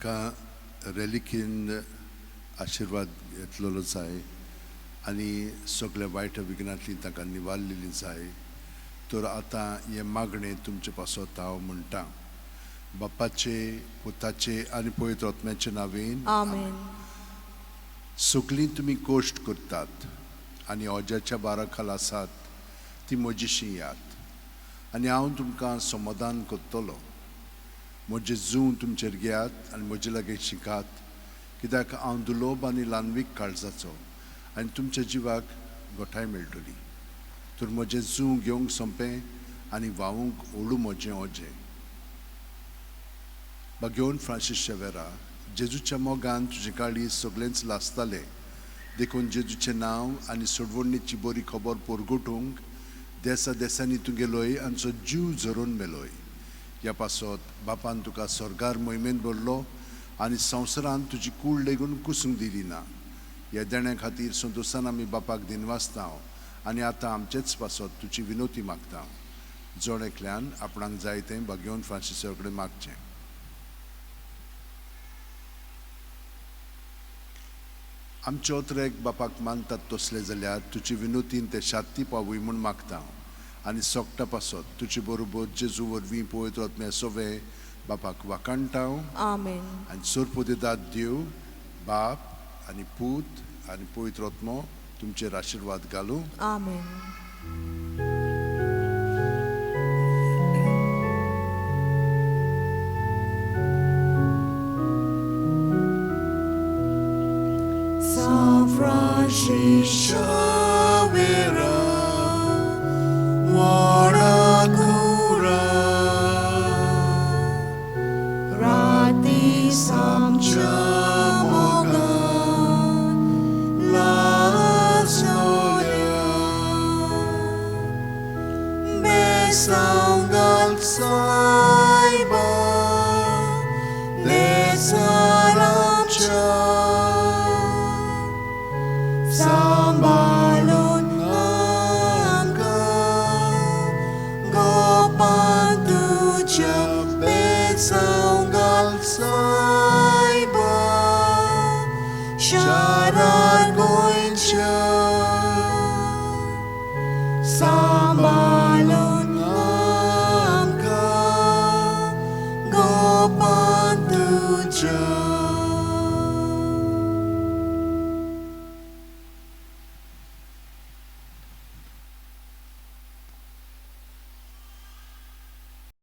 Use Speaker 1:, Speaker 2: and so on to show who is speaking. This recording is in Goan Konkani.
Speaker 1: तांकां रेलिकीन आशिर्वाद घेतलेलो जाय आनी सगळ्या वायट विघ्नांतली तांकां निवारलेली जाय. तर आतां हें मागणें तुमचे पासत हांव म्हणटा, बापाचे, पुताचे आनी पवित्र आत्म्याचे नांवेन
Speaker 2: आमेन.
Speaker 1: सगळीं तुमी कश्ट करतात आनी अज्याच्या बारा खाला आसात ती म्हजीशी यात आनी हांव तुमकां समाधान करतलो. म्हजें जूं तुमचेर घेयात आनी म्हजे लागीं शिकात, कित्याक हांव दुलोब आनी ल्हानवीक काळजाचो आनी तुमच्या जिवाक गोठाय मेळटली. तर म्हजें जूं घेवंक सोंपें आनी व्हांवूंक ओडू म्हजें ओजें. बागेवन फ्रांसीस शेवेरा, जेजूच्या मोगान तुजें काळीज सगळेंच लासतालें, देखून जेजूचें नांव आनी सोडवणीची बरी खबर परगटूंक देसा देसांनी तूं गेलोय आनी जीव झरोवन मेलोय. ह्या पासत बापान तुका स्वर्गार मोहिमेंत भरलो आनी संवसारांत तुजी कूड लेगून कुसूंक दिली ना. ह्या देण्या खातीर संतोशान आमी बापाक दिनवासता आनी आतां आमचेच पासत तुजी विनोती मागता. जण एकल्यान आपणाक जाय तें भाग्योवन फ्रांसिसा कडेन मागचें. आमचे अत्रेक बापाक मानतात तसले जाल्यार तुजी विनोतीन ते शाती पावूय म्हूण मागता आनी सोकटा पासत तुजे बरोबर जेजू वरवीं पवित्र आत्म्या सोवे बापाक वाखाणटा.
Speaker 2: आमेन.
Speaker 1: आनी सोरपोदेदाद देव बाप आनी पूत आनी पवित्र आत्मो तुमचेर आशिर्वाद घालूं.
Speaker 2: आमेन. San Francis Xavier, Warakura, Rati Samcha Moga, Lasnolia, Besangal Saiba, Desaramcha. Sambalon angka Gopantuja Besaramcha.